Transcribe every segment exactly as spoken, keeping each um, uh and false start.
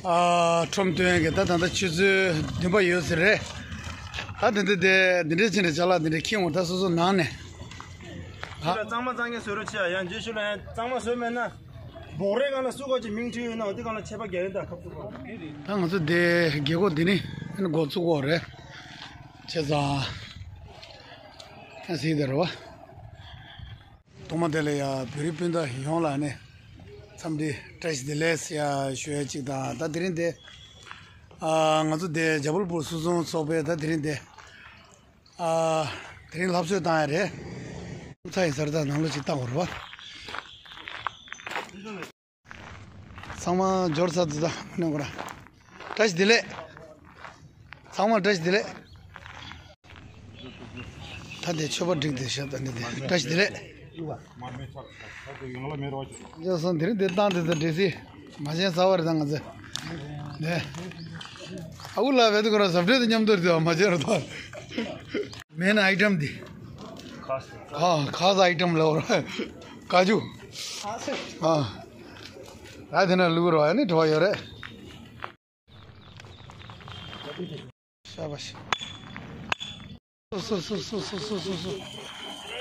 ཨ། ཁྲོམ་སྟོན་གྱི་ད་ད་ལྟ་ཆུ་ཚོད་བདུན་པ་ཡོད་ཟེར་རེད། ད་དེ་འདྲ་དེ་འདི་འདྲའི་ཕྱིན་ནས་ཅ་ལག་འདི་འདྲ་ཁྱེར་འོང་ད་སོ་སོ་ནང་ནས། ཨ། གཙང་མ་གཙང་རྐྱང་བཟོ་རོགས་བྱེད་ཨ། ཡང་རྗེས་ཤུལ་ལ་ཡང་གཙང་མ་བཟོས་མེད་ན། འབོག་རའི་སྒང་ལ་སུ་ག་ཅིག་མིང་བྲིས་ཡོད་ན་འོ་དེ་སྒང་ལ་ཆད་པ་རྒྱག་ཡོད་ད་ཁབ་ཏུ་གོ། ད་ང་ཚོ་དེ་རྒྱལ་སྒོ་འདི་ནི་ཨ་ནི་འགོ་བཙུགས་པ་རེད། བྱས་ཙང་ཨ་སི་དེ་རེད་བ། ཐོག་མ་དེ་ལ་ཡ་བོད་རིགས་སྤུན་ཟླ་ཡོངས་ལ་ནི་འཚམས་འདྲི་བཀྲ་ཤིས་བདེ་ལེགས་ཡ་ཞུ་ཡ་གཅིག་དང་ད་དེ་རིང་དེ་ཨ་ང་ཚོ་དེ་ཇ་བལ་པུར་སུད་ཚོང་ཚོགས་པའི་ད་དེ་རིང་དེ་ཨ་དེ་རིང་ལྷ་གསོལ་བཏང་ཡ་རེད། ཚ་ཡིན་ཟེར་ད་ནང་ལོགས་ཅིག་བཏང་བ་རེད་བ། ཚང་མ་འབྱོར་ཚར་འདུག་ད་མི་ནང་ཁོ་ར། བཀྲ་ཤིས་བདེ་ལེགས། ཚང་མ་བཀྲ་ཤིས་བདེ་ལེགས། ད་དེ་མཆོད་པ་སྒྲིག་དེ་ཤོག་ད་འདི་དེ་བཀྲ་ཤིས་བདེ་ལེགས། ཡོད་སོང་དེ་རིང་དེ་བཏང་དེ་ད་འདྲེ་སི་མ་བྱན་ཟ་བ་རེད་ད་ང་ཚོ། ནས། ཨ་ཁུ་ལ་བེད་དུ་ཁོ་ར་ཟབ་འདྲེ་དེ་མཉམ་དུ་རེད་དེ་མ་བྱན་རེད་ད། མེན་ཨའི་ཊམ་འདི། ཁ་ཁ་ཨའི་ཊམ་ལ་འོ་ར། ཀ་ཅུ། ཨ། ད་དེ་ན་ལུག་རོ་ཨ་ནི་བྲོ་བ་ཡོད་རེད། ཤ་བ་ཤ། སོ་སོ།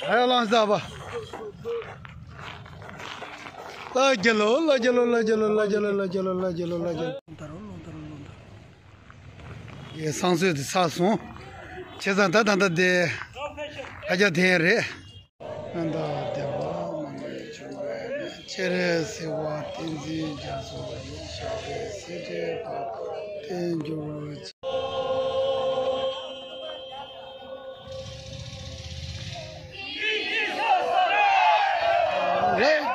ཨ་ཡ་ལང་ས་བ། ལ་རྒྱ་ལོ་ལ་རྒྱ་ལོ་ལ་རྒྱ་ལོ་ལ་རྒྱ་ལོ་ལ་རྒྱ་ལོ་ལ་རྒྱ་ལོ་ལ་རྒྱ་ལོ། ཡེ་སང་སོས་དེ་ཚར་སོང་། བྱས་ཙང་ད་ད་ད་དེ། ཨ་རྒྱ་དེ་རེད། ཨ་མདའ་བདེ་བ་མ་ལུས་འབྱུང་བའི་གནས། སྤྱན་རས་གཟིགས་དབང་བསྟན་འཛིན་རྒྱ་མཚོ་ཡི། ཞབས་པད་སྲིད་མཐའི་བར་དུ་བརྟན་གྱུར་ཅིག་རེད།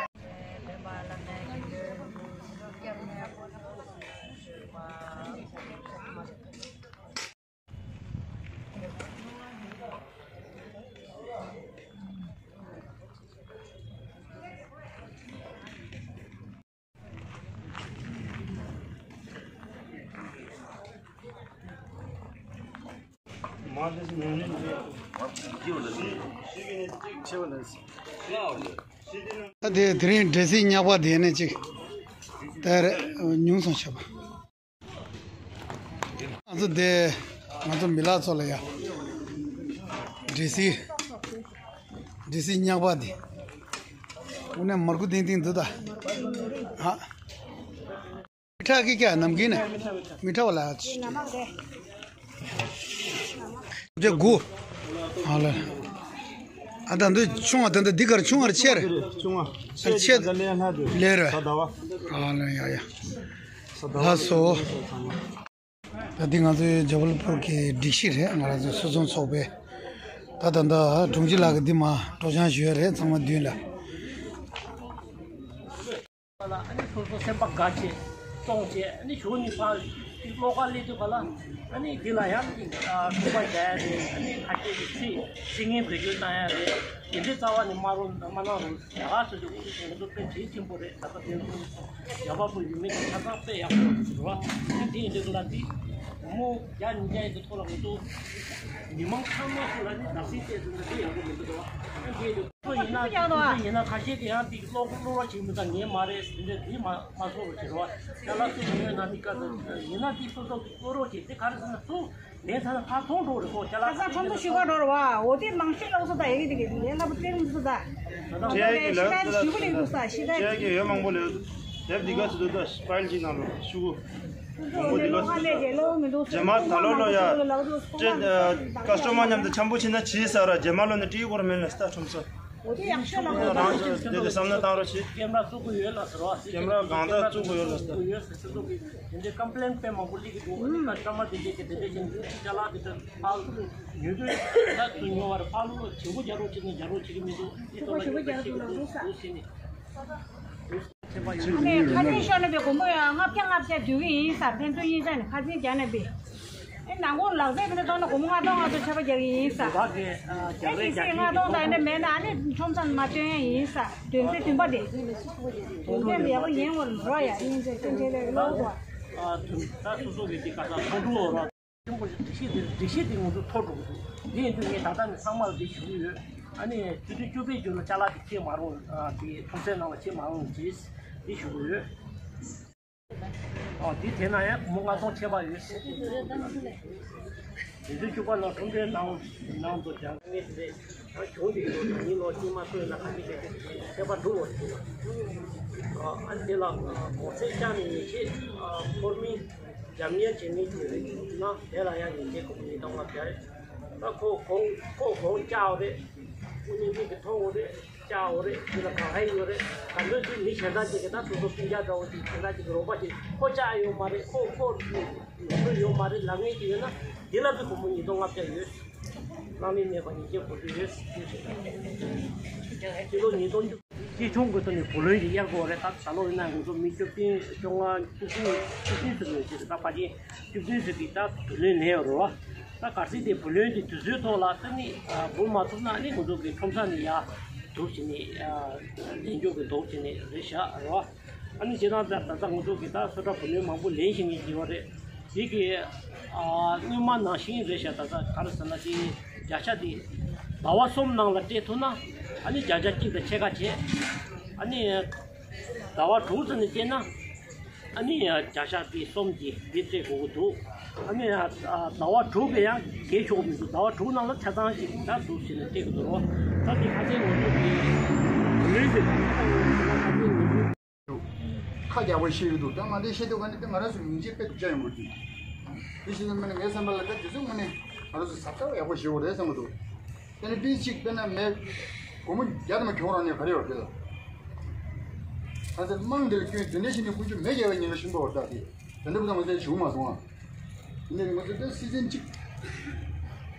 ད་དེ་དེ་རིང་འདྲེ་སྲིན་ཉག་པ་དེ་ནས་ཅིག་ད་རེ་ཉུང་སོང་ཤག་པ། ང་ཚོ་འདི་ང་ཚོ་མི་ལག་ཚོ་ལ་ཡ་འདྲེ་སྲིན་འདྲེ་སྲིན་ཉག་པ་འདི་འོ་ནས་མར་ཁུ་ཏིང་ཏིང་འདུག་ད། ཧ། མི་ཁྲག་གི་ཀྱ་ནམ་གིན་ནས་མི་ཁྲག་བ་ལ་ཅི་ཅི་དགུ། ཨ་ལ། ཨ་ད་འདི་ཆུང་བ་ད་འདི་འདི་གར་ཆུང་བར་ཆེར། ཆུང་བ། ཆེ་ཆེ་ད་ལས་སྣ་དུ། ལས་ར། ད་ཟླ་བ། ཨ་ལ་ཡ་ཡ། ལགས་སོ། ད་འདི་ང་ཚོའི་ཇ་བལ་པུར་གྱི་སྒྲིག་གཞི་རེད། ང་རང་ཚོའི་སུད་ཚོང་ཚོགས་པའི། ད་ད་ད་དྲུང་ཆེ་ལགས་ཀྱིས་འདི་མ་སྤྲོ་འཆམ་ཞུས་ཡ་རེད་ཚང་མ་མདུན་ལ། ཨ་ནི་སོ་སོ་སེམས་པ་དགའ་བྱས་གཏོང་བྱས་ཨ་ནི་གཞུག་ནས་ཕར་གློག་ཁ་སླེབས་དུས་ག་ལ་ཨ་ནི་འདི་ལ་ཡང་ཨ་ཐུག་པ་བྱ་ཡ་རེད། ཨ་ནི་ཁ་ཤས་ཀྱིས་ཁྲིད་ཁྲིད་ངན་བེད་སྤྱོད་བཏང་ཡ་རེད། དེ་འདྲའི་རྩ་བ་ནས་མ་རུང་མ་གནང་རོགས། རྒྱ་གར་སོ་སོའི་དབུ་ཁྲིད་ཚོ་ང་ཚོ་དཔེ་གལ་ཆེན་པོ་རེད། ད་ལྟ་དེ་ཚོ་རྒྱ་བལ་པོ་ཡུལ་མི་གི་ཆ་ཚང་དཔེ་ཡག་པོ་ཡོད་རེད་བ། ཨ་ནི་དེ་ཡིན་དུས་ག་ལ་དེ་སྒོར་མོ་བརྒྱ་ཉིས་བརྒྱ་ཡི་གི་ཐོག་ལ་ང་ཚོ་མི་མང་ཚང་མ་ཚོ་ལ་ནི་བདག་གཞན་བལྟས་ཟིན་ན་དེ་ཡག་པོ་མི་འདུག་བ། ཨ་ནི་དེ་ཡིན་དུས། ཁོ་ཡིན་ན་ཁོ་ཡིན་ན་ཁ་ཤས་ཀྱིས་ཡང་དེ་གི་གློ་གློ་བ་བྱེད་མི་དང་ངས་མ་རེད་ཟེར་འདྲ་དེ་མ་མ་བཟོ་རོགས་བྱེད་རོགས། ཅ་ལག་སུ་མི་ཡོད་ན་དེ་ཀ་ཟེར་ཡིན་ན་དེ་སོ་སོ་གི་གློ་རོགས་བྱེད་དེ་ག་རེ་ཟེར་ན་སུ་ལས་ཚ་ན་ཕར་ཚོང་འགྲོ་རེད། ཁོ་ཅ་ལག་ཁ་ཚ་ཁྲོམ་ཚོ་ཞུ་ག་འགྲོ་རེད་བ། འོ་དེ་མང་ཤོས་ལ་འུ་ཚོ་ད་ཡ་གི་དེ་གི་ལས་སླ་པོ་སྟེར་མི་ཚོ་ད། ད་ལྟ་ཅེ་གི་ལས་ཤི་ད་ཞུ་གི་ལས་འདུག་ས་ཤི་ད། ཅེ་གི་ཡོད་མང་པོ་ལས་དེབ་འདི་ག་ཚོ་འདུག་ད་ཕའིལ་གཅིག་ནང་ལ་ཤུ་གུ། རྗེས་མ་ད་ལོ་ལོ་ཡ། ཀ་སི་ཊོ་མར་མཉམ་དུ་འཆམ་པོ་བྱེད་ན་བྱིས་ས་ར་རྗེས་མ་ལོ་ནི་བྲིས་སྐོར་མེད་ལ་སྟ་ཁྲོམ་ས། འོ་དེ་ཡག་ཤོས་ལ་འོ་རང་ཚོ་དེ་དེ་བསམ་ན་བཏང་རོགས་བྱེད། ཀེམ་ར་བཙུགས་ཀྱི་ཡོད་ལ་ཟེར་བ། ཀེམ་ར་གང་ལྟར་བཙུགས་ཀྱི་ཡོད་ལ་ཟེར། བཙུགས་ཀྱི་ཡོད་ཟེར་ཟེར་བཙུགས་ཀྱི་དེ་འདྲའི་ཀམ་པི་ལེན་དཔེ་མང་པོ་སླེབས་ཀྱི་འདུག་ཨ་ནི་ཀ་སི་ཊོ་མར་དེ་འདྲས་ཀྱི་དེ་འདྲས་ཀྱི་འདུག་ཅ་ལག་དེ་འདྲ་ཕར་ཉོ་དུས་ད་དུ་ཉོ་བར་ཕར་ལོག་བྱེད་སྒོ་རྒྱག་རོགས་བྱེད་ནས་རྒྱག་རོགས་བྱེད་ཀྱི་མི་འདུག་ཨ་ནི་ཐོག་ལ་ཉོ་བར་བྱེད་ཀྱི་འདུག་ཟེར་ནས། ཨ་ནི་ཁ་ཆེ་ཤོར་ནས་པའི་སྒོར་མོ་ཡང་ལྔ་བརྒྱ་ལྔ་བརྒྱ་བསྡུ་གི་ཡིན་ས། ཕན་ཚུན་གཉིས་ཆ་ནས་ཁ་ཆེ་རྒྱག་ནས་པའི། ཨེ་ནང་ཁོངས་ལག་རྩལ་མི་འདྲ་གཏོང་ན་སྒོར་མོ་ལྔ་སྟོང་ལྔ་སྟོང་ཆར་པ་རྒྱག་གི་ཡིན་ས། ཨེ་ཅི་སི་ལྔ་སྟོང་དང་ཨེ་འདྲ་མེད་ན་ཨ་ནི་ཁྲོམ་ས་ནས་མ་སྟོན་ཡ་ཡིན་ས། དོན་ཚན་བདུན་པ་དེ། དོན་ཚན་དེ་ཡག་པོ་ཡིན་འོར་འགྲོ་ཡ་ཡིན་ཟེར་སྐྱོན་བྲལ་ལས་ལོག་འགྲོ། ད་སོ་སོ་གི་དེ་ག་ས་ཐོ་འགྲོ་འོ་ར། ཆེན་པོ་ཞིག་སྒྲིག་གཞི་དེ་སྒྲིག་གཞི་དེ་ང་ཚོ་མཐོ་འགྲོ་གི་འདུག་དེ་ཡིན་དུས་ངས་ད་ལྟ་ནས་ཚང་མར་འདི་ཞུ་གི་ཡོད། ཨ་ནི་ཆུ་ཚོད་བཅུ་པའི་རྒྱུན་ལ་ཅ་ལག་དེ་ཁྱེར་མ་རུང་། ཨ་དེ་ཁྲོམ་སའི་ནང་ལ་ཁྱེར་མ་རུང་ཅེས་འདི་ཞུ་གི་ཡོད། ཨ་དེ་དེ་ན་ཡང་སྒོར་མོ་ལྔ་སྟོང་ཆད་པ་ཡོད། དེ་ཚོའི་བཅུ་པ་ནང་ཁྲོམ་རའི་ནང་ནང་དུ་སྦྱང་མེད་དེ་ད་གྱོང་དེ་ཡོད། ད་ཉིན་ལོ་གཅིག་མ་སོན་ན་ག་གི་དེ་དེ་ཆད་པ་འགྲོ་ལོ་ཞིག་ལ། ཨ་དེ་ལ་གོང་ཚད་བཅག་ནས་ཉེས་ཆད་ཕོར་མིང་འཇམ་ཉལ་བྱེད་མིན་གྱི་རེད་ན་དེ་ལ་ཡང་ཉེས་ཆད་སྒོར་མོ་ཉིས་སྟོང་ལྔ་བརྒྱ་རེད། ད་ཁོ་གོང་ཁོ་གོང་བཅག་རེད། ཁོ་ཉིན་གཅིག་གི་ཐོག་རེད། བཅག་ཡོད་རེད། དེ་ལ་གང་ལྷད་ཡོད་རེད། ག་ཚོད་ཅིག་མི་གཞན་དག་ཅིག་གིས་ད་སོ་སོ་སྤུན་ཀྱག་འདྲ་བོ་ཅིག་གཞན་དག་ཅིག་གི་རོགས་པ་ཅིག་ཁོ་བཅག་ཡོད་མ་རེད། ཁོ་ཁོ་ཡོད་ཡོད་མ་རེད་ལབ་མཁན་ཅིག་ཡོད་ན་དེ་ལ་ཕར་སྒོར་མོ་ཉིས་སྟོང་ལྔ་བརྒྱ་ཡོད། ལག་ལེན་མེད་པ་ཉེས་ཆད་འགོ་འཛུགས་ཡོད། སྤྱི་ལོ་ཉིས་སྟོང་བཅུ། སྤྱི་ཚོགས་ཀྱི་ཐོག་ནས་བུ་ལོན་ཞིག་གཡར་དགོས་རེད། ད་ད་ལོ་ཡིན་ན་ང་ཚོ་མི་བཅུ་བདུན་བཅོ་ལྔ་བཅུ་བདུན་བཅུ་བདུན་ཟེར་ཡོད་ཅེས་ད་ཕལ་ཆེར་བཅུ་བདུན་ཟེར་གི་ད་བུ་ལོན་ལེན་ཡོད་རེད་བ། ད་གལ་སྲིད་དེ་བུ་ལོན་དེ་དུས་ཚོད་ཐོག་ལ་ད་ནི་འབུལ་མ་ཐུབ་ན་ནི་ང་ཚོ་གི་ཁྲོམ་ས་ནས་ཡར་འདུག་བྱས་ནས་ལེན་རྒྱུ་གི་འདུག་བྱས་ནས་རེད་བཞག་རེད་བ། ཨ་ནི་བྱས་ཙང་ད་ད་ལྟ་ང་ཚོ་གི་ད་སོ་ཊར་བུ་ལོན་མང་པོ་ལེན་བཞིན་ཡོད་ཀྱི་ཡོད་རེད། དེ་གི་ཨ་སྔོན་མ་ནང་བཞིན་རེད་བཞག་ད་ལྟ་ག་རེ་ཟེར་ན་དེ་བརྒྱ་ཆ་དེ་ཟླ་བ་གསུམ་ནང་ལ་སྤྲད་ཐུབ་ན་ཨ་ནི་བརྒྱ་ཆ་གཅིག་དང་ཕྱེད་ཀ་བྱས། ཨ་ནི་ཟླ་བ་དྲུག་ཙམ་ནས་བལྟས་ན། ཨ་ནི་བརྒྱ་ཆ་དེ་གསུམ་གྱིས་དེ་སྤྲད་དགོས་ཀྱི་འདུག་ཨ་ནི་ཟླ་བ་དྲུག་གི་ཡང་བརྒལ་ཆོག་མི་འདུག་ཟླ་བ་དྲུག་ནང་ལ་ཆ་ཚང་ཞིག་ད་འདུག་ཟེར་ནས་སྤྲད་ཀྱི་འདུག་རོ། ད་དེ་ཁ་ཚན་ང་ཚོ་གི་ལུས་ཀྱི་ཁ་ཚན་ང་ཚོ། ཁ་རྒྱག་པ་ཤེས་ཀྱི་འདུག་ད་མ་འདྲེ་ཤེས་འདུག་ག་ནི་ད་ང་རང་ཚོ་མིང་ཆད་དཔེ་སྡུག་ཅག་ཡོང་གི་འདུག་དེ་བཞིན་དུ་མ་ནི་ངའི་བསམ་པ་ལ་ད་དེ་ཚོ་དངོས་གནས་ང་རང་ཚོ་གཟབ་གཟབ་ཡག་པོ་བྱེད་དགོས་རེད་བསམ་གྱི་འདུག་དེ་ནི་དཔེ་གཅིག་དཔེར་ན་མེ་སྒོར་མོ་བརྒྱ་དང་མ་གྱོང་རང་ནས་ག་རེ་ཡོད་དེ་ལ། ད་ཚེ་དམངས་འདིར་སྐྱོན་དེ་འདྲ་ཞིག་ནས་ཀུན་སྤྱོད་མེ་རྒྱལ་བའི་ཉིན་ལ་ཤུན་པ་བར་ཐག་དེ་དེ་འདྲ་བུ་ཚང་མ་ཚེ་བྱུང་མ་སོང་ཨ། དེ་ནས་ང་ཚོ་ད་སི་ཛན་གཅིག་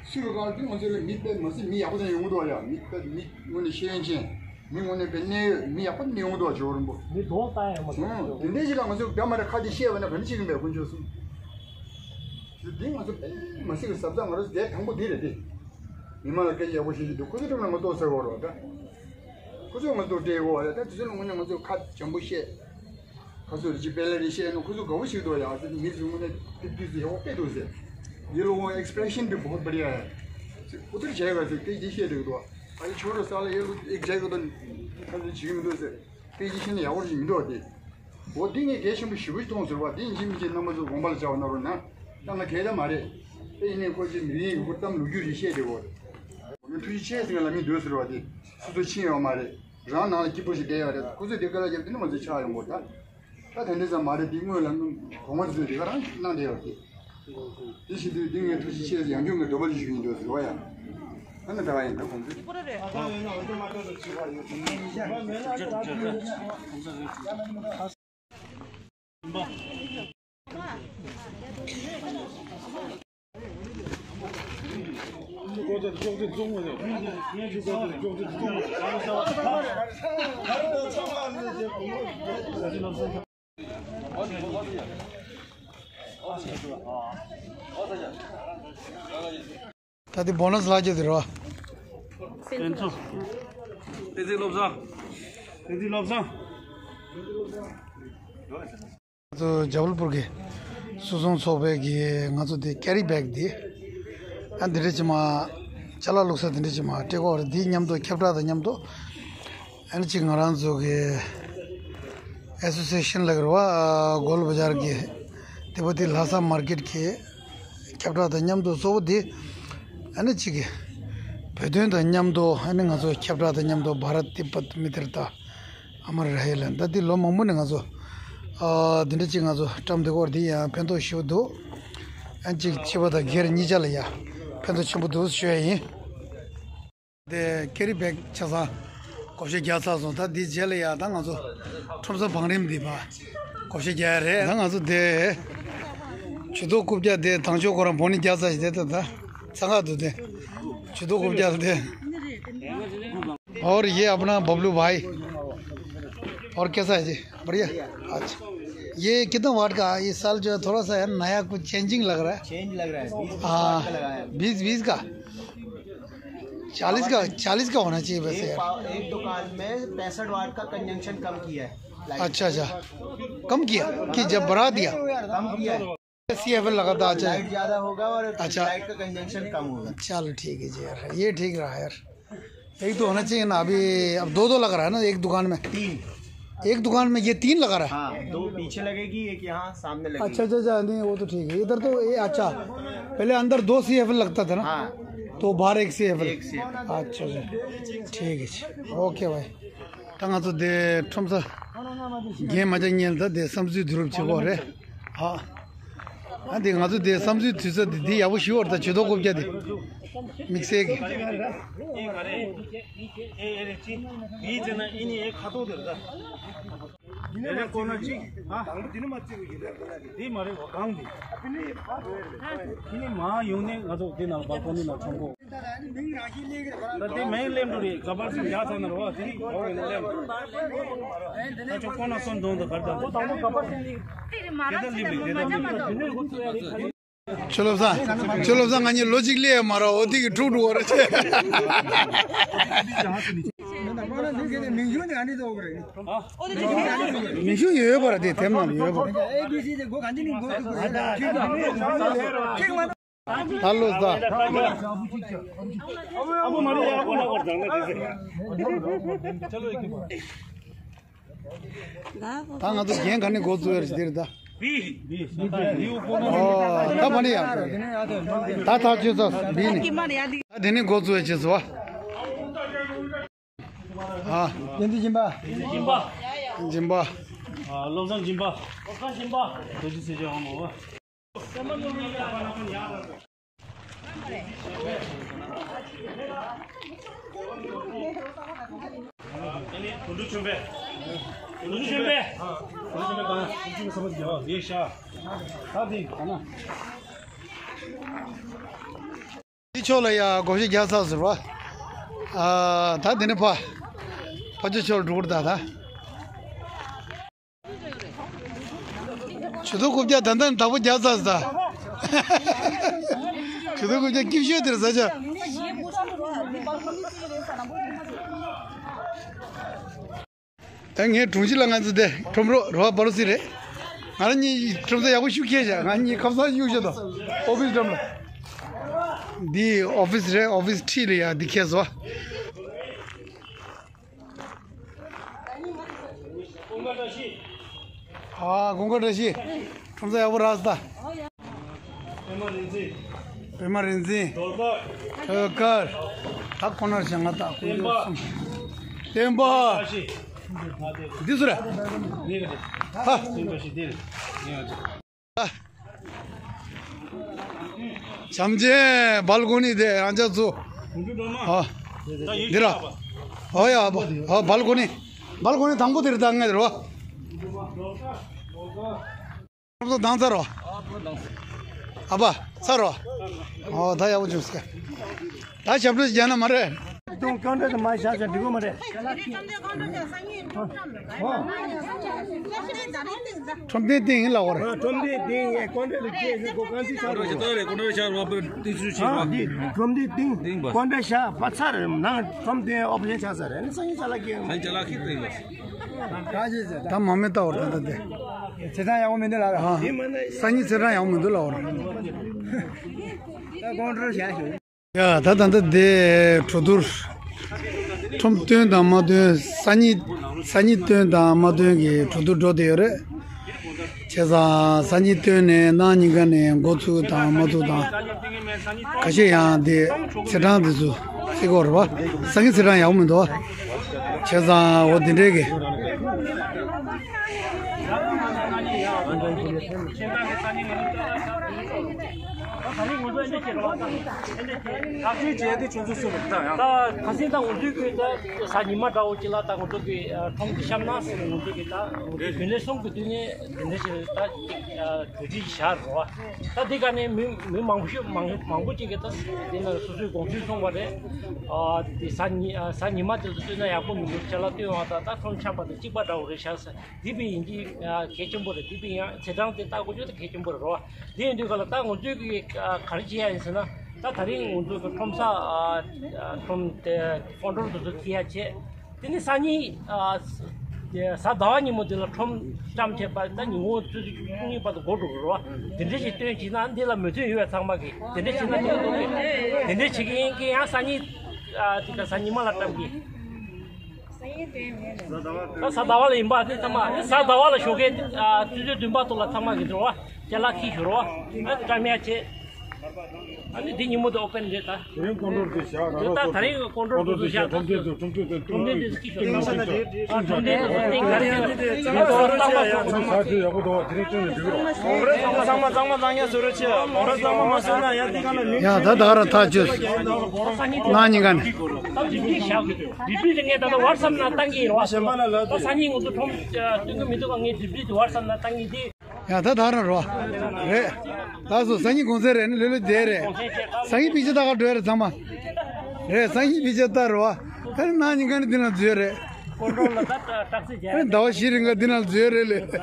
སུས་བཀག་དུས་ང་ཚོ་ལ་མི་དཔེ་མ་སྲིད་མི་ཡག་པོ་ཅན་ཡོང་གི་འདུག་ཡ། མི་དཔེ་མི་དངོས་གནས་ཤེས་ཡོན་ཅན་མི་དངོས་གནས་དཔེ་གནད་ཡོད་མི་ཡག་པོ་ནི་ཡོང་གི་འདུག་ཇོ་བོ་རིན་པོ། མི་གདོང་ལྟ་ཡ་མ་ཐུབ་ཨང་། དེ་འདྲ་ཞིག་ལ་ང་ཚོ་དགའ་མ་རེད། ཁ་དེ་བཤད་པ་ན་ག་འདྲ་ཅིག་ཡིན་པའི་དཀོན་མཆོག་གསུམ། དེ་འདི་ང་ཚོ་དཔེ་མ་སྲིད་ཀྱི་གཟབ་གཟབ་ང་རང་ཚོ་དེ་དང་པོ་འདི་རེད་དེ། མི་མང་ལ་སྐད་ཡག་པོ་བཤད་ཀྱི་འདུག་ཁོ་ཚོ་ཁྲིམས་ལ་ང་ཏོག་ཟེར་བ་རོགས་ད། ཁོ་ཚོས་ང་ཏོག་སྤྲད་དགོས་བ་རེད་ད། དེ་ཚོ་ལ་དངོས་གནས་ང་ཚོ་ཁ་འཇམ་པོ་བཤད། ཁ་སོ་རི་ཅི་པེ་ལེ་རི་ཤེས་ནོ་ཁོ་ཚོ་དགའ་བོ་ཞིག་འདུག་ཡ། ཨ་ཙི་མི་ཚོ་དངོས་གནས་ཏིབ་ཏིབ་ཚོ་ཡག་པོ་དཔེ་འདུག་ཟེར། ये लोगों का एक्सप्रेशन भी बहुत बढ़िया है। उधर जाएगा तो कई देश है देखो। अरे छोड़ो साला, ये लोग एक जाएगा तो कल जी में दो से कई देश ने यावर जी में दो दे। वो दिन ये देश में शिव तो से वा दिन जी में नंबर जो गोंबल जाओ ना ना। तम खेदा मारे। ए इन्हें को जी मिली को तम लुजु रिशे दे वो। मैं तुझे छे से लमी दो से वा दे। सुतो छे हमारे। རང་ནང་ལ་སྐྱིད་པོ་ཞིག་བསྡད་ཡོད་རེད། ཁོ་ཚོས་དེ་ག་ལ་རྒྱབ་དེ་ནི་ང་ཚོས་ཆགས་ཡོང་གི་ད། ད་དེ་འདྲ་ཙམ་མ་རེད། དེ་སྔོན་ལ་གོང་མ་དེ་ཚོས་དེ་ག་རང་གནང་བསྡད་ཡོད་རེད། དེ་བཞིན་དུ་དེ་ངས་ཐུགས་རྗེ་ཆེ་ཡང་ཁྱོད་ངས་འདོད་པ་ཞུ་ཡིན་འདུག་ཟེར་བ་ཡང་། ཨ་ནི་ད་ག་ཡིན་ད་གོང་ཚོས། ད་དེ་བོ་ནས་ལ་རྒྱུ་དེ་རེད་བ། དེ་ཚོ། དེ་ཚོ་བློ་བཟང་། དེ་ཚོ་བློ་བཟང་། ང་ཚོ་ཇ་བལ་པུར་གྱི་སོ་སྲུང་ཚོགས་པའི་གི་ང་ཚོ་དེ་ཀེ་རི་བེག་དེ་ཨ་འདི་འདྲ་ཅིག་མ་ཅ་ལག་བླུགས་ས་དེ་འདྲ་ཅིག་མ་སྤྲད་གོ་རེད། དེ་མཉམ་དུ་ཁྱབ་བསྒྲགས་དང་མཉམ་དུ་ཨ་ནི་ཅིག་ང་རང་ཚོ་གི་ཨེ་སོ་སི་ཨེ་ཤན་ལ་གི་རེད་བ། གོལ་བ་ཇར་གི་དེ་པོ་དེ་ལྷ་ས་མར་ཀེཊ་གི་ཁྱབ་བསྒྲགས་དང་མཉམ་དུ་གཙོ་བོ་དེ་ཨ་ནི་གཅིག་གི་བོད་དོན་དང་མཉམ་དུ་ཨ་ནི་ང་ཚོ་ཁྱབ་བསྒྲགས་དང་མཉམ་དུ་བྷ་རཏ་ཏི་པད་མི་ཏྲ་ཨ་མ་ར་ཧེ་ལན་ད་འདི་ལོ་མང་པོ་ནས་ང་ཚོ་ཨ་འདི་འདྲ་གཅིག་ང་ཚོ་བཀྲམ་བསྡད་ཀོ་འདི་ཡང་ཕན་ཐོགས་ཞེ་པོ་འདུག་ཨ་ནི་གཅིག་སྤྱི་པ་དང་སྒེར་གཉིས་ཆ་ལ་ཡང་ཕན་ཐོགས་ཆེན་པོ་འདུག་ཞུ་ཡ་ཡིན། དེ་ཀེ་རི་བེག་ཆ་ཚང་བགོ་བཤའ་བརྒྱབ་ཚར་སོང་། ད་འདི་རྗེས་ལ་ཡ་ད་ང་ཚོ་ཁྲོམ་ས་བང་རིམ་འདི་མ་བགོ་བཤའ་རྒྱག་ཡ་རེད། ད་ང་ཚོ་དེ་ཇུས་གཏོགས་རྐུབ་བཀྱག་དེ་དང་ཆོས་ཁོ་རང་བོ་ནི་རྒྱག་ཚར་ཞིག་དེ་ད་ད་ཚ་ཁ་འདུག་དེ་ཇུས་གཏོགས་རྐུབ་བཀྱག་དེ། और ये अपना बबलू भाई, और कैसा है जी? बढ़िया। अच्छा, ये कितना वाट का? इस साल जो है थोड़ा सा है नया, कुछ चेंजिंग लग रहा है। चेंज लग रहा है, बीस हाँ, वाट का लगाया है। बीस बीस का। चालीस का, चालीस का होना चाहिए वैसे एक यार। पा-, एक दुकान में पैंसठ वाट का कंजम्पशन कम किया है लाइट। अच्छा, अच्छा, कम किया कि जब बढ़ा दिया? कम किया है। सी एफ एल लगा था, अच्छा। लाइट ज्यादा होगा और अच्छा। लाइट का कंजम्पशन कम होगा। चलो ठीक है जी यार, ये ठीक रहा यार। एक तो होना चाहिए ना, अभी अब दो दो लग रहा है ना एक दुकान में। तीन। एक दुकान में ये तीन लगा रहा है। हाँ, दो पीछे लगेगी, एक यहाँ सामने लगेगी। अच्छा, अच्छा, अच्छा, नहीं, वो तो ठीक है। इधर तो ये, अच्छा, पहले अंदर दो सीएफएल लगता था ना? हाँ। तो बाहर एक सीएफएल। एक सीएफएल। अच्छा, अच्छा, ठीक है जी। ओके भाई। ད་ང་ཚོ་དེ་ཁྲོམ་ས་རྒན་མ་ཅག་གཉིས་ལ་ད་དེ་བསམ་ཚུལ་བསྡུ་རུབ་བྱེད་དགོས་རེད། ཨ། ཨ་འདི་ང་ཚོ་དེ་བསམ་ཚུལ་བསྡུ་ས་དེ་འདི་ཡག་པོ་ཞིག་ཡོད་རེད། ད་ཇུས་གཏོགས་རྐུབ་བཀྱག་དེ་དམིགས་བསལ་གྱི། འདི་མ་རེད་བ། གང་འདི། འདི་ནི་མ་ཡོང་ནས་ང་ཚོ་འདི་ནང་སྦལ་ཀོ་ནི་ནང་ཁྲོམ་སྐོར། ད་དེ་མིང་གླེང་འགྲོ་རེད། ག་པར་སེམས་རྒྱག་ཚར་ན་རོ། དེ་ནི་འོ་ཡིན་ན་གླེང་འགྲོ། ད་ཆོ་ཀོ་ན་སོན་དོན་དུ་གར་དང་། ཁྱེད་ད་ལིབ་རེད། ཁྱེད་ད་ལིབ་རེད། ཆོས་བློ་བཟང་། ཆོས་བློ་བཟང་ང་གཉིས་ལོ་གཅིག་སླེབས་མ་ར། འོ་དེ་གི་འཁྲུག་འགྲོ་བ་རེད། མིང་གཞུང་ནས་ཨ་ནི་ཐོག་རེད། མིང་གཞུང་ཡོད་པ་ར། དེ་དེབ་ནང་ཡོད་པ་ར། ཨེ་བི་སི་དེ་སྒོ་ག་འདི་ནས་འགོ་ཐུག་རེད། ད་ལོ་ཟླ། ད་ང་ཚོ་རྒན་ག་ནས་འགོ་བཙུགས་ཡོད་རེད་འདིར་ད། ཨོ་ད་མ་ནི་ཡང་ད་ཐག་ཆོད་ས་འདི་ནི་ད་དེ་ནས་འགོ་བཙུགས་ཡོད་ཅེས་སོ། ཨ། བསྟན་འཛིན་སྦྱིན་པ། བསྟན་འཛིན་སྦྱིན་པ། སྦྱིན་པ། ཨ། བློ་བཟང་སྦྱིན་པ། བློ་བཟང་སྦྱིན་པ། རྡོ་རྗེ་སེ་ཅོ་ཧོ་མོ། དོན་གྲུབ་ཆོས་འཕེལ། དོན་གྲུབ་ཆོས་འཕེལ། དོན་གྲུབ་ཆོས་འཕེལ་གང་། དོན་གྲུབ་ཆོས་འཕེལ་ས་མ་ཡེ་ཤ། ད་དེ་ག་ན། དེ་ཕྱོགས་ལ་ཡ་སྒོ་ཕྱེ་རྒྱག་ཚར་ཟེར་བ། ཨ། ད་དེ་ནས་ཕ། ཕ་ཆོས་ཕྱོགས་ལ་འགྲོ་གི་རེད་ད་ད། ཇུས་གཏོགས་རྐུབ་བཀྱག་ད་ལྟ་ནས་བདག་པོ་རྒྱག་ཚར་ཟེར་ད། ཇུས་གཏོགས་རྐུབ་བཀྱག་སྐྱིད་ཤོས་དེར་ཟ་ཆ། ད་ངའི་དྲུང་ཆེ་ལ་ང་ཚོ་དེ་ཁྲོམ་རོགས་རོགས་པ་ལོ་སི་རེད། ང་རང་གཉིས་ཁྲོམ་ས་ཡག་པོ་ཞིག་ཁྱེར་བཞག་ང་གཉིས་ཁམས་སངས་ཞུགས་བཞག་དང་ཨོ་ཕིས་འགྲམ་ལ། འདི་ཨོ་ཕིས་རེད། ཨོ་ཕིས་འཁྲིས་ལ་ཡ་འདི་ཁྱེར་སོ། ཨ། ཀུན་དགའ་བཀྲ་ཤིས། ཁྲོམ་ས་ཡག་པོ་རག་སོང་ད། པད་མ་རིག་འཛིན། པད་མ་རིག་འཛིན། ཟློས་གར། ཟློས་གར། ད་ཁོ་ནར་བཞག་ང་ད་ཀུན་སྒྲོལ་གསུམ། བསྟན་པ། བཀྲ་ཤིས། འདི་སུ་རེད། ཧ། བཀྲ་ཤིས་འདི་རེད། བྱམས་ཆེན་སྦལ་ཀོ་ནི་དེ་རང་ཅག་ཚོ། ཨ། འདི་ར། ཨོ་ཡ་ཨ་ཕ། ཨ། སྦལ་ཀོ་ནི། སྦལ་ཀོ་ནི་དང་པོ་དེ་རེད་ད་ངས་རོ། ཁོང་ཚོ་དང་ཚར་རོ། ཨ་ཕ་ཚར་རོ། ཨོ་ད་ཡག་པོ་བྱུང་ཟེར། ད་ཞབས་བྲོ་ཞིག་རྒྱག་ན་མ་རེད། ཏུང་ཀོན་ཏྲེ་དུ་མ་ཤ་ཤ་འགྲིག་གོ་མ་རེད། ཁྲོམ་སྡེའི་སྟེང་ཡིན་ལ་འོར། ཁྲོམ་སྡེའི་སྟེང་ཡིན། ཀོན་ཏྲེ་ལ་ཁྱེད་ཀྱི་གོ་གང་ཅི་ཆགས་རོགས། ཀོན་ཏྲེ་ཤ་རོགས་པ་ཏི་སུ་ཆེ་བ། འདི་ཁྲོམ་སྡེའི་སྟེང་ཀོན་ཏྲེ་ཤ་པ་ཚར་ནང་ཁྲོམ་སྡེའི་ཨོ་པ་ཤན་ཆགས་ས་རེད། ནི་སང་ཉིན་ཅ་ལག་ཁྱེད་སང་ཉིན་ཅ་ལག་ཁྱེད་སྟེང་ལ། ད་མ་མེད་ལྟ་བར་ད་ལྟ་དེ། ཚེས་གྲངས་ཡག་པོ་མི་འདུག་ལ། ཨ། སང་ཉིན་ཚེས་གྲངས་ཡག་པོ་མི་འདུག་ལ་འོར། ད་ཀོན་ཏྲེ་ཤ་ཞུ། ཡ། ད་ད་ལྟ་དེ་གྲོས་བསྡུར། ཁྲོམ་བཏོན་དང་མ་བཏོན། སང་ཉིན། སང་ཉིན་བཏོན་དང་མ་བཏོན་གྱི་གྲོས་བསྡུར་འགྲོ་བསྡད་ཡོད་རེད། བྱས་ཙང་སང་ཉིན་བཏོན་ནས་གནངས་ཉིན་ཀ་ནས་འགོ་ཚུགས་དང་མ་ཚུགས་དང་། ཁ་ཤས་ཡང་དེ་ཚེས་གྲངས་དེ་ཚོ་བརྩི་གི་ཡོད་རེད་པ། སང་ཉིན་ཚེས་གྲངས་ཡག་པོ་མི་འདུག་བ། བྱས་ཙང་འོ་དེ་འདྲའི་གི། ད་ལྟ་ང་ཚོའི་མཇལ་དེ་ཁྱོད་ཚོ་སུ་རེད། ད་ཁ་སང་ད་ང་ཚོའི་གི་ད་གཟའ་ཉི་མ་འདྲ་བོ་ཅིག་ལ་ད་ང་ཚོ་གི་ཁྲོམ་གི་བཤམས་ན་ཟེར་ནས་ང་ཚོ་གི་ད་ང་ཚོ་བུད་མེད་གསུམ་གི་དུས་ནས་དེ་འདྲ་ཞིག་ད་གྲ་སྒྲིག་བྱས་རོགས། ད་དེ་ག་ནས་མི་མི་མང་པོ་ཞིག་མང་མང་པོ་ཅིག་གི་ད་དེ་ན་སོ་སོའི་དགོངས་ཚུལ་གསུངས་པ་རེད། ཨ། དེ་གཟའ་ཉི་གཟའ་ཉི་མ་དེ་ཚོ་བཏོན་ན་ཡག་པོ་མི་འདུག་ཅ་ལག་བཏོན་བ་ད་ད་ཁྲོམ་ཆགས་པ་དང་གཅིག་པ་འདྲ་བོ་རེད་ཤག་ཟེར། འདི་པའི་ཡིན་གྱི་གལ་ཆེན་པོ་རེད། འདི་པའི་ཡང་ཚེས་གྲངས་དེ་ལྟ་དགོས་རྒྱུ་དེ་གལ་ཆེན་པོ་རེད་རོ། དེ་ཡིན་དུས་ག་ལ་ད་ང་ཚོས་གི་ག་རེ་བྱེད་ཡ་ཡིན་ཟེར་ན། ད་ད་རིང་ང་ཚོ་གི་ཁྲོམ་ས་ཁྲོམ་དེ་ཀོན་ཊོལ་དེ་ཚོ་བརྩི་ཡ་བྱེད། དེ་ནི་སང་ཉིན་གཟའ་ཟླ་བ་ཉིན་མོ་དེ་ལ་ཁྲོམ་བཀྲམ་བྱས་པ་ད་ཉིན་གུང་ཆུ་ཚོད་བཅུ་གཉིས་བར་དུ་འགོ་འགྲོ་གི་རེད་བ། དེ་འདྲ་ཞིག་སྟོན་བྱས་ན་འདི་ལ་མོས་མཐུན་ཡོད་པའི་ཚང་མ་གི་དེ་འདྲ་བྱས་ན་འགྲིག་གི་འདུག་གི། དེ་འདྲ་བྱེད་ཀྱི་ཡིན་གྱི་ཡང་སང་ཉིན་དེ་ག་གཟའ་ཉི་མ་ལ་བཀྲམ་གི། ད་གཟའ་ཟླ་བ་ལ་ཡིན་པ་དེ་ཚང་མ་གཟའ་ཟླ་བ་ལ་ཞོགས་ཀས་ཆུ་ཚོད་བདུན་པ་ཐོག་ལ་ཚང་མ་གི་འགྲོ་བ་ཅ་ལག་ཁྱི་ཞོར་བ་ཨ་ནི་བཀྲ་མེད་བྱེད། ཨ་ནི་འདི་ཉིན་མོ་དེ་ཨོ་པན་རེད་ད། དེ་རིང་ཀོན་ཀྲོལ་དེ་བཞག་རང་དེ་ད་ད་རིང་ཀོན་ཀྲོལ་དེ་བཞག་ཁྲོམ་སྡེ་དེ་ཁྲོམ་སྡེ་དེ་ཁྲོམ་སྡེ་དེ་སྐྱིད་ཤོད་ཁྲོམ་སྡེ་དེ་སྟེང་ག་རེ་ཡོད་དེ་ད་དེ་ཡག་པོ་འདུག་དེ་རིང་ཁྲོམ་སྡེ་འགྲིག་རོགས། ཡང་ད་ད་ར་ཐག་ཆོད། ང་ཉིན་ག་ནས། རིག་པའི་རིག་ངེས་ད་ལྟ་ཝར་སམ་ན་བཏང་གི་ཡིན་རོགས། ད་སང་ཉིན་ང་ཚོ་ཁྲོམ་སྟོན་གི་མི་འདུག་ག་ངས་རིག་པའི་ཝར་སམ་ན་བཏང་གི་དེ། ཡང་ད་ད་ར་རོ། རེད། ལགས་སོ་སང་ཉིན་གུང་སེང་རེད་ནི་ལོས་ལོས་བསྡད་རེད། སང་ཉིན་ཕི་ཆ་ལྟ་ག་འགྲོ་ཡ་རེད་ཚང་མ། རེད་སང་ཉིན་ཕི་ཆ་ལྟ་རོ། ཨ་ནི་གནངས་ཉིན་ག་ནས་འདི་ན་འཛུལ་རེད། ཨ་ནི་ཟླ་བ་བཞི་རིང་ག་འདི་ན་འཛུལ་རེད་ལེ། ཟླ་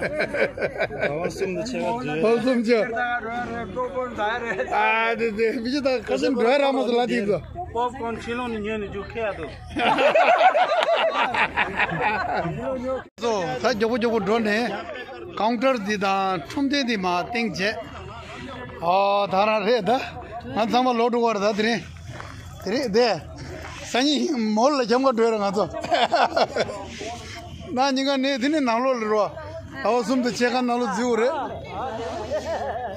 བ་གསུམ་དུ་ཕྱེད་ཀ་འཛུལ། ཟླ་བ་གསུམ་ཕྱེད་ཀ་ཨ་དེ་དེ་མི་ཅི་ད་ཁ་སེམས་འགྲོ་ཡ་རག་མ་སོང་ལ་དེ་ཚོ། པོབ་ཀོན་ཕྱི་ལོགས་ནས་ཉོས་ནས་རྒྱུག་ཁེ་ཡ་འདུག་ད་མགྱོགས་པོ་མགྱོགས་པོ་འགྲོ་ནས་ཀའུན་ཊར་འདི་དང་ཁྲོམ་སྡེ་འདི་མར་སྟེང་བྱས། ཨོ་ད་རང་རེད་ད། ང་ཚང་མ་ལོག་འགྲོ་གི་རེད་ད་དེ་རིང་། དེ་རིང་དེ། སང་ཉིན་མོ་ལ་འཁྱམ་ག་འགྲོ་རེད་ང་ཚོ། ན་ཉིན་ག་ནས་དེ་ནས་ནང་ལོག་ལ་རོ། ཟླ་བ་གསུམ་དང་ཕྱེད་ཀ་ནང་ལོག་འཛུལ་རེད།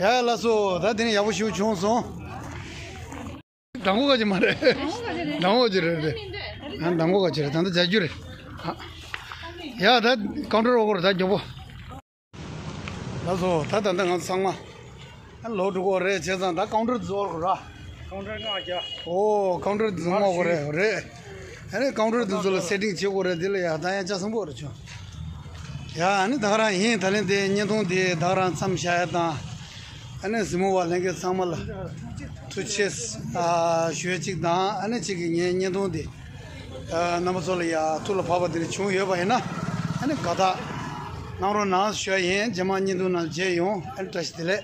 ཡ་ལགས་སོ་ད་དེ་ནས་ཡག་པོ་ཞིག་བྱུང་སོང་། དང་པོ་ག་ཅི་མ་རེད། དང་པོ་ག་ཅི་རེད་རེད། ཨ་དང་པོ་ག་ཅི་རེད་ད་ལྟ་བྱ་རྒྱུ་རེད། ཨ། ཡ་ད་ཀའུན་ཊར་འོག་རེད་ད་མགྱོགས་པོ། ལགས་སོ་ད་ད་ལྟ་ང་ཚོ་ཚང་མ། ཨ་ལོག་འགྲོ་གི་རེད་བྱས་ཙང་ད་ཀའུན་ཊར་འཛུལ་དགོས་ར། ཀའུན་ཊར་ལྔ་བརྒྱ། ཨོ་ཀའུན་ཊར་འཛུལ་དགོས་རེད་རེད། ཨ་ནི་ཀའུན་ཊར་འདི་ཚོ་ལ་སེ་ཊིང་བྱེད་དགོས་རེད་འདི་ལ་ཡ་ད་ཡང་ལྕགས་སྲིན་པོ་རེད་བྱུང་། ཡ་ཨ་ནི་ད་ག་རང་ཡིན་ད་ལན་དེ་བརྙན་ཐུང་དེ་ད་ག་རང་མཚམས་བཞག་ཡ་དང་། ཨ་ནི་གཟིགས་མོ་བ་ལྷན་རྒྱས་ཚང་མ་ལ་ཐུགས་རྗེ་ཆེ་ཞུ་ཡ་གཅིག་དང་ཨ་ནི་གཅིག་གི་ངའི་བརྙན་ཐུང་དེ་རྣམ་པ་ཚོ་ལ་ཡ་ཐུགས་ལ་བབས་པ་དེ་འདྲ་བྱུང་ཡོད་པ་ཡིན་ན་ཨ་ནི་དགའ་རྟགས་གནང་རོགས་གནང་ཞུ་ཡ་ཡིན། རྗེས་མ་བརྙན་ཐུང་ནང་མཇལ་ཡོང་། ཨ་ནི་བཀྲ་ཤིས་བདེ་ལེགས།